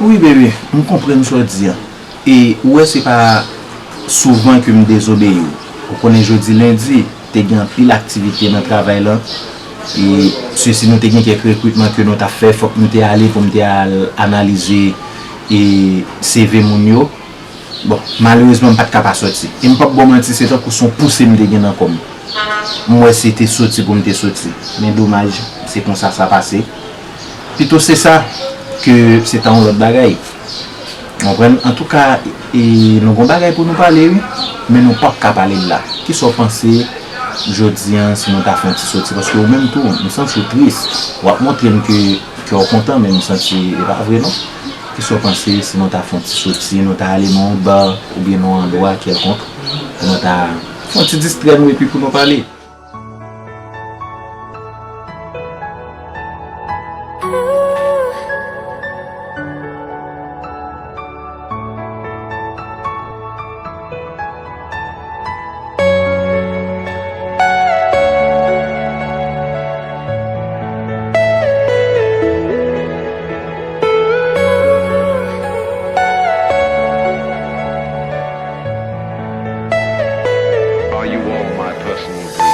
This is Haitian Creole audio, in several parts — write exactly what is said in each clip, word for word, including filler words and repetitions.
Wi, bebe, m konprann sa w di a. E ou wè, se pa souvan ke m dezobeyi w. Ou konnen jodi lendi, te gen anpil aktivite nan travay lan. E sesi, nou te gen kèk rekritman ke nou t ap fè, fòk nou te ale pou m te al analize e C V moun yo. Bon, malerezman, m pa t ka pa sòti. E m p ap ba w manti, se tankou se yon pouse m te gen nan kò m. M wè se te soti pou m te soti. Men domaj, se konsa sa pase. Pito se sa ke se ta yon lòt bagay. Ou konprann? Antouka, e, nou gon bagay pou nou pale, wi. Men nou p ap ka pale l la. Kisa w panse jodi an si nou ta fè yon ti soti? Paske ou menm tou, m santi w tris. W ap montre m ke, ke w kontan, men m santi e pa vre, non. Kisa w panse si nou ta fè yon ti soti, nou ta ale nan yon ba oubyen nan yon andwa kèlkonk, pou nou ta fè yon ti distrè nou epi pou nou pale? Are you all my personal dreams?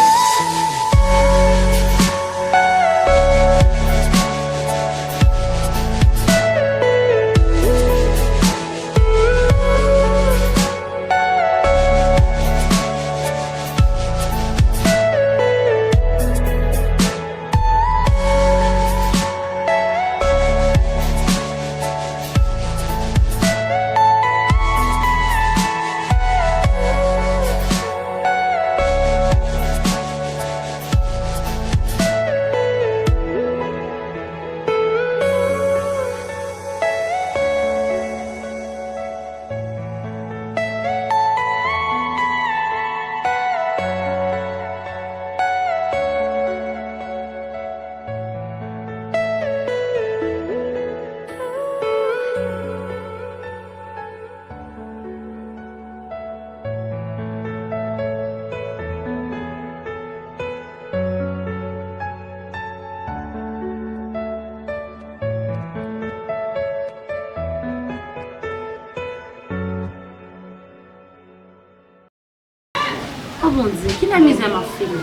O Bondye, kilè mizè m ap fini?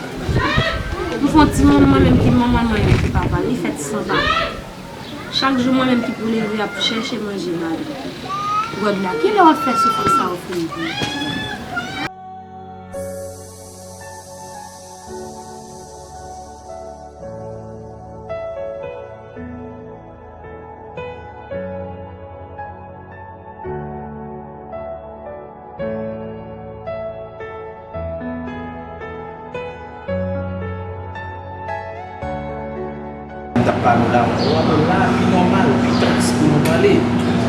M fè yon ti manman, mwen menm ki manman l, mwen menm ki papa l, li fèt san papa. Chak jou, mwen menm ki pou leve ap chèche manje madanm. God la, kilè w ap fè soufrans sa yo fini pou mwen? M t ap pale w la, w ap wè lavi nòmal, pi tris pou nou pale.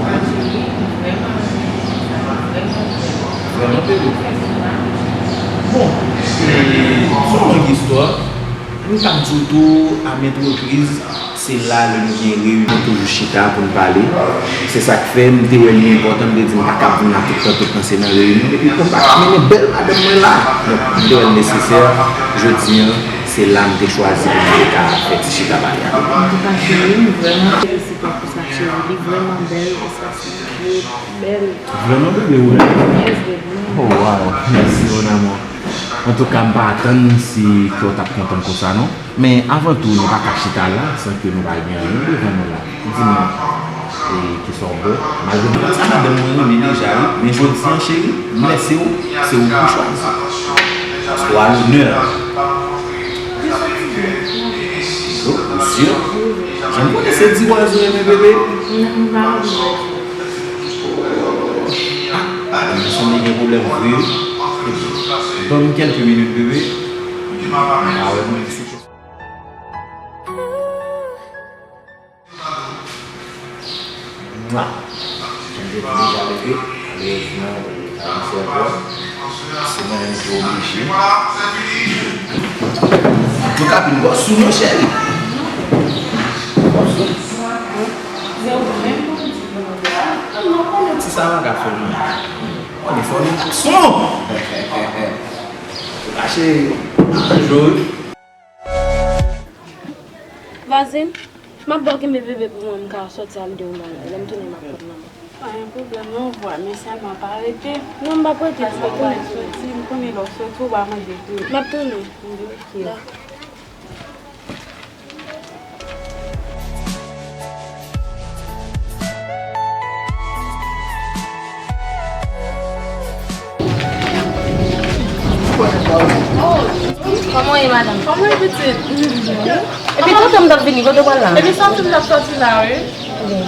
Vrèman, vrèman, vrèman. Vrèman, bebe. Bon, e, se yon long istwa. M t ap di w tou, a maintes reprises, se la, lè nou gen reyinyon, nou toujou chita pou n pale. Se sa k fè m te wè li enpòtan, m te di m pa kab vin la tout tan, tout tan se nan reyinyon. Epi bon, m pa ka mennen bèl madanm mwen la. Donk, m te wè l nesesè, jodi an, se la m te chwazi pou m te ka fè ti chita pale avè w. Antouka, cheri, m vrèman felisite w pou sa, cheri. Li vrèman bèl, e sa se vre bèl. Vrèman, bebe, ou menm? Yes, baby. Oh, wow. Mèsi, mon amour. Antouka, m pa atann si ke w t ap kontan konsa, non. Men avan tou, nou pa ka chita la san ke nou pa gen anyen devan nou la. Di m, e, kisa w vle? Malgre m konn sa madanm mwen renmen deja, wi. Men jodi an, cheri, m lèse w, se ou pou chwazi. Paske w a lonè. Ou, ou si? Jan m konnen se di w a renmen, bebe. Ah, ah, men sanble gen pwoblèm vre. Ban m kèlke minit, bebe. M pa wè mwen si. Mwa. Jan m te di deja, bebe, malerezman, e, pa gen sèvè. Se mwen menm ki oblije. Antouka, vin bò sou mwen, cheri. Bò sou. Ti sa va ka fè mwen. Konnen fò nou gason. Antouka, cheri, anjou. Vwazin, M ap ba w kenbe bebe pou mwen, m ka sòti al deyò nan lè m tounen m ap pran nan men. Pa gen pwoblèm non, vwa, men sèlman pa rete. Non, m p ap rete, m ap tounen. Soti, m konnen lè w soti, w pa mande tou. M ap tounen. Ok. Dakò. Kòman w ye, madanm? Kòman w ye, pitit? Epi tonton m t ap vini, kote w pral la? Epi sòti m t ap sòti la, wi.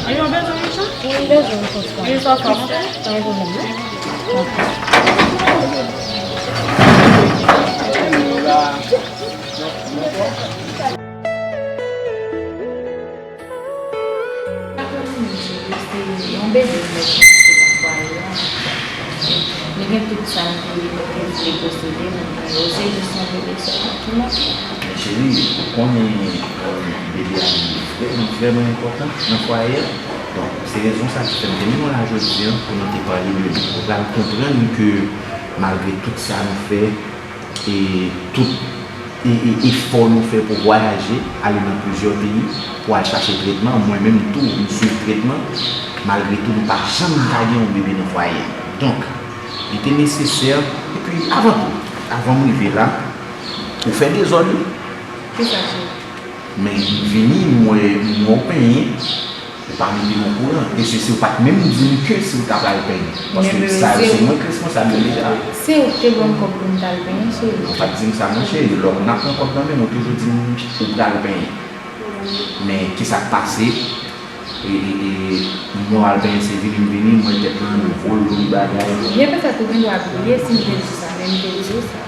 Epi w bezwen yon chan? Wi, m bezwen yon chan. Wi, sa w fè, m fè. Pa gen pwoblèm, non? Yon bebe m mèt mete nan fwaye a. Li gen tout sa m te, m te vle posede, men yo se jis yon bebe sèlman ki manke. Men cheri, ou konnen, um, bebe a li vrèman, vrèman enpòtan nan fwaye a. Donk, se rezon sa ki fè m te vin la jodi a pou nou te pale de li. Ou pral konprann ke malgre tout sa nou fè, e tout e, e, efò nou fè pou vwayaje, ale nan plizyè peyi, pou al chache tretman. Mwen menm tou, m swiv tretman. Malgre tou, nou pa janm ka gen yon bebe nan fwaye a. Donk, li te nesesè. Epi, avan tou, avan m rive la, ou fè dezòd, wi. Kisa, cheri? Men m vini, m wè, m wè w penyen. Ou pa mete m okouran. E se, se ou pa t menm di m ke si w ta pral penyen. Paske sa yo se mwen k responsab yo deja. Se ou k te ban m kòb pou m t al penyen, cheri. Ou pa t di m sa, non, cheri. Lè n ap pran kòb nan men m, ou toujou di m ou pral penyen. Men, kisa k pase? E, e, e, m wè w al penyen, se vini m vini, m wè tèt lan nouvo, l lou bagay. Byen, petèt ou gen dwa bliye si m te di w sa, men m te di w sa.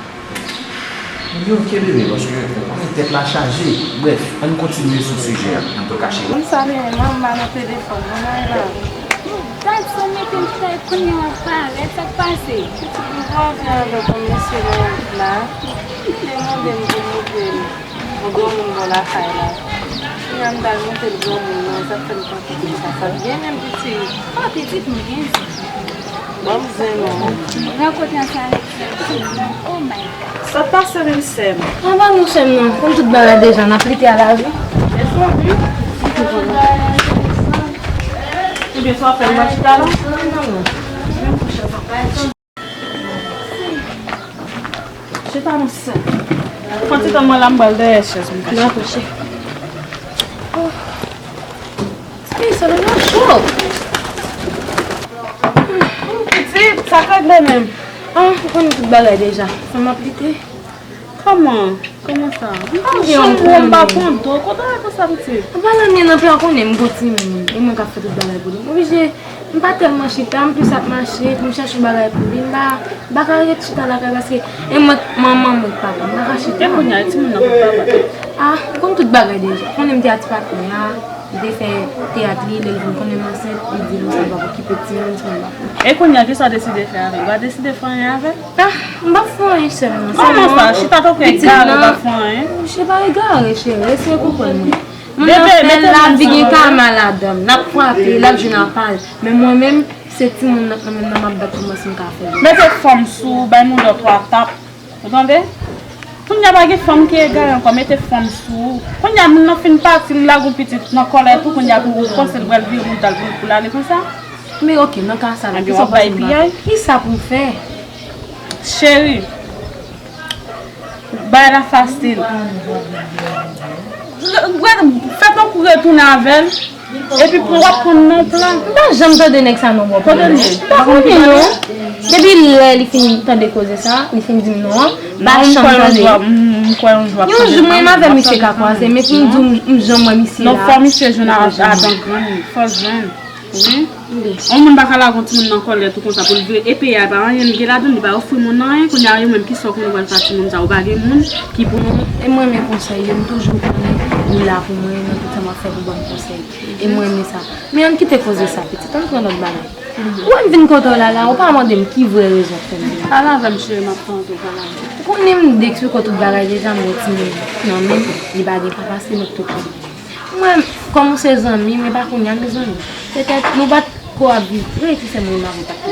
Li oke, bebe, paske ou konnen tèt la chaje. Brèf, ann kontinye sou sijè a, antouka, cheri. Konn sa, bebe, manman nan telefòn, manman la. Gad sa w mete m sou tèt kounye a w ap parèt, sa k pase? Pitit, m pral vin avèk yon mesye nan wout la. Li te mande m pou m montre l yon granmoun bò lakay la. Kounye a m t al montre l granmoun nan, sa k fè m panse se sa, sa byen menm pitit. Pa pitit m gen. Ban m zen non. Rankontre ansanm avèk sè m. Oh my God. Sa pase menm sè m? Anba nou sè m nan, konn tout bagay deja, n ap lite a lavi. E sa wi. Ebyen sa w ap fè, nou pa chita la? Non, non, non. Menm pou chè sa. Chita non sè. Pran ti tan mwen la, m pral dèyè chèz mwen. Dakò, chè. Ti sa nan cho. Pitit, sa k regle menm? Ah, ou konn tout bagay deja. Fè m ap lite. Kòman? Kòman sa? M pa janm wè w, m pa pran do. Kote w ye konsa, pitit? Apa la men nan pla konnen m gwo timoun. E mwen k ap fè tout bagay pou li. M oblije, m pa tèlman chita, m plis ap mache pou m chèche yon bagay pou li. M pa, m pa ka ret chita lakay paske e mwen k manman, mwen k papa. M pa ka chita. E kounye a, e timoun nan kot papa? Ah, ou konn tout bagay deja. Konnen m te a ti patnè a. Li te fè teyat li, lè l vin konnen m ansent, li di m sa l p ap okipe timoun, timoun p ap fè. E kounye a, kisa w deside fè avè l? Ou pa deside fè anyen avè l? Ah, m p ap fè anyen sèlman. Kòman sa? Chita tankou egare, ou p ap fè anyen? Chè pa egare, cheri, eseye konprann mwen. Moun nan fè l, lavi gen kama ladan l. L ap frape, l ap jwenn apa l. Men mwen menm, se timoun nan, mwen menm nan m ap bat pou mwen si m ka fè l. Mete fanm sou ou, bay moun dò twa tap. Ou tande? Kounye a pa gen fanm ki egare ankò, mete fanm sou ou. Kounye a moun nan fin pati, li lage yon pitit nan kòlè tou, kounye a pou ou panse l pral vire boudal pou, pou l ale konsa? Men oke, nan ka sa la, kisa w panse m ka fè? Kisa pou m fè? Cheri, bagay la fasil. Fè tankou retounen avè l. Epi pou w ap pran nan plan. M pa janm tande nèg sa non bò. Kote l ye? M pa konnen non. Depi lè li fin tande koze sa, li fin di m non an, m pa janm tande. M kwè yon jou ap tande. Yon jou mwen menm avè misye ka kwaze, men pou m di w m janm wè misye la. Non, fò misye jwenn a, adan grann li. Fò l jwenn. Wi. Yon moun pa ka lage yon timoun nan kòlè tou konsa pou l vire. E peyi a, pa anyen li gen ladan l, li pa ofri moun anyen. Kounye a, yo menm ki sa w konnen w pral fè ak timoun sa, ou pa gen moun ki pou. E mwen, men konsèy yo, m toujou konnen ou la pou mwen nan tout sa m ap fè pou ban m konsèy. E mwen renmen sa. Men ann kite koze sa, pitit, ann pran lòt bagay. Ou wè m vin kote w la, la, ou pa mande m ki vrè rezon k fè m vini. Pale avè m, cheri, m ap tande w, pale avè m. Ou konnen m te eksplike w tout bagay deja, m wè timoun nan men m, li pa gen papa, se mwen k te pran. Mwen, kòm ou se zanmi m, e pa kounye a nou zanmi. Petèt nou pa t Kò ap vibre, ki fè mwen menm avè w pa t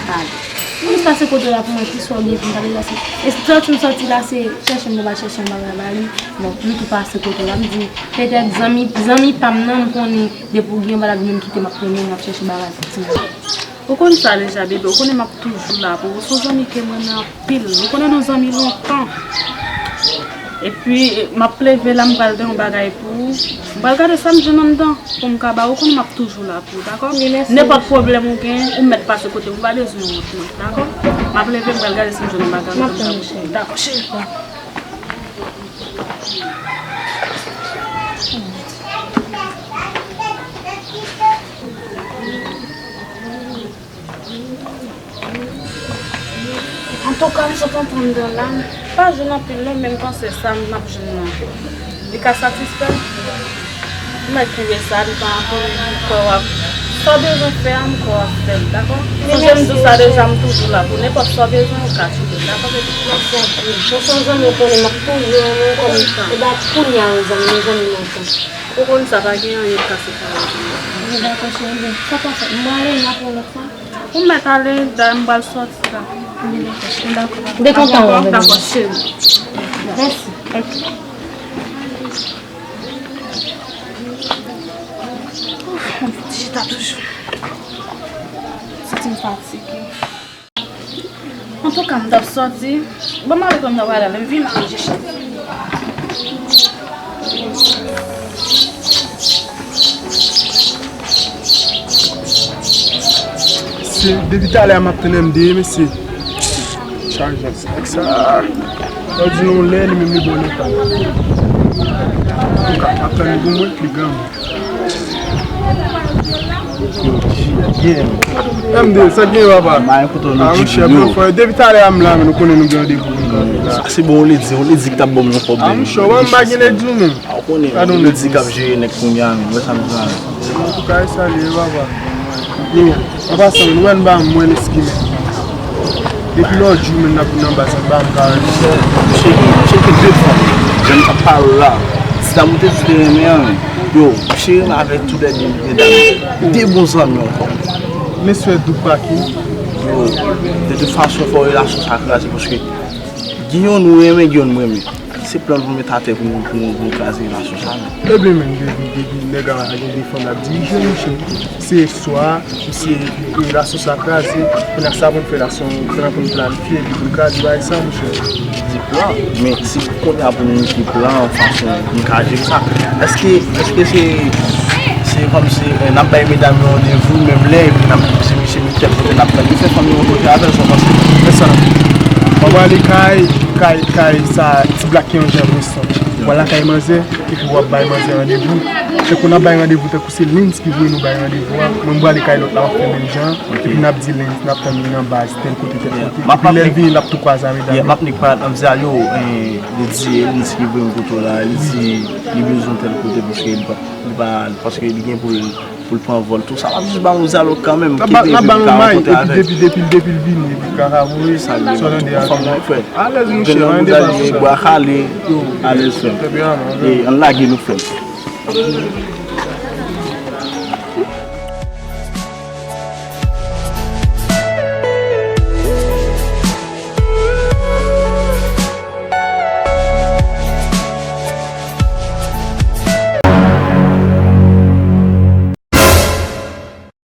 pale. Ou jis pase kote w la pou mwen, ki sa w gen pou m pale la, se, e sòti m sòti la, se chèche m, m al chèche yon bagay ba li. Bon, nou tou pase kote w la, m di, petèt zanmi, zanmi pa m nan, m konnen depi w gen yon bagay, m kite m ap renmen, m ap chèche bagay pou ti moun. Ou konn sa deja, bebe, ou konnen m ap toujou la pou ou. Se yon zanmi ke m renmen anpil. Nou konnen nou zanmi lontan. Epi, m ap leve la, m pral gen yon bagay pou ou. M pral gade sa m jwenn anndan pou m ka ba ou. Ou konnen m ap toujou la pou ou, dakò? Nenpòt pwoblèm ou gen, ou mèt pase kote m, ou pa bezwen wont mwen, dakò? M ap leve, m pral gade si m jwenn yon bagay pou m ka ba ou. Dakò, cheri. Antouka, m sot antre anndan la, m pa jwenn anpil non, men m panse sa m ap jwenn nan, li ka satisfè m. M mèt kenbe sa, li pa anpil, m kwè w ap, sa w bezwen fè a, m kwè w ap fè l, dakò? Sonje m di w sa deja, m toujou la pou nenpòt sa w bezwen, ou ka chita, dakò, baby? Mèsi anpil. Mwen se yon zanmi w konnen, m ap toujou renmen w kòm, e ba kounye a yon zanmi, yon zanmi lontan. Ou konn sa, pa gen anyen k ka separe nou. Dakò, cheri, sa pa fèt. M prale, n ap yon lòt fwa. Ou mèt ale, dayè m pral sòti la. M dekontan wè w, bebe. Dakò, cheri. Mèsi. Ok. Ouf, mwen vin chita toujou. Santi m fatige. Antouka, m t ap sòti. Bon, m ale kote m ta pral ale, m vin manje chèf. Se depi talè a m ap tann M D, mesye. Chaje ak sa. Yo di nou lè, li menm li bon letan. Antouka, m ap tann li pou mwen, li granmoun. M D, sa k gen, papa? Ah, monchè, bon, frè, depi talè a m la, men nou konnen nou gen randevou pou nou kanpe la. Sa se bon, ou ledi, ou ledi ki t ap ban m yon kòb. Ah, monchè, ou pa gen ledi ou menm. Ah, ou konnen, ou ledi k ap jere nèg kounye a, men, wè sa m di la. Antouka, e sa l ye, papa. Yo, an pasan, nou wè n ba m, mwen, Eskimè. Depi lòt jou, men, n ap vin anba sa, n ba m karant. Cheke, cheke de fanm. Jan m t ap pale w la. Ti dam ou te di te renmen an, men. Yo, cheri m avèk tou lè de medam. De bon zanmi ankò. Mesye doub pa ki? Yo, de tout fason, fò relasyon sa kraze, paske gen youn ou renmen, gen youn m renmen. Se plan pou met atè pou nou, pou nou, pou nou kraze relasyon sa, men. Ebyen, men, depi, depi nèg a gen de fanm l ap dirije, monchè. Se swa, misye, relasyon sa kraze, kounye a sa pou n fè la, se yon plan pou n planifye, epi pou n kraze bagay sa, monchè. Di plan, men si kounye a pou n mete plan, fason pou n ka jere sa, èske, èske se, se kòmsi, eh, n ap bay medam yo randevou menm lè, epi n ap di misye met tèl kote, n ap tann li fè fanm yo rankontre avè l, sa w panse? Fè sa. Mwen prale kay, kay, kay sa, ti blak ki an jan Winston. Mwen lakay manzè, epi w ap bay manzè randevou. Tankou n ap bay randevou, tankou se Lens ki voye nou bay randevou a. Mwen, m prale kay lòt la, w ap fè menm jan an. Epi n ap di Lens, n ap tann li nan baz, tèl kote, tèl kote. Epi lè l vini, l ap tou kwaze a medam yo. M ap nik pa, m ap di a yo, eh, li di Lens ki voye m kote w la, li di li bezwen tèl kote, paske li pa, li pa, paske li gen pou l pou l pran vòl tou. Sa m ap jis ba nou dyalòg kanmenm. N ap ba, n ap ba nou may, epi depi, depi, depi l vini, epi l ka ka voye. Sa l ye, sa w tande a fanm nan, frè. Alèz, monchè, pa gen de pwoblèm, monchè. Bwa kale, alèz, frè. E, ann lage nou, frè.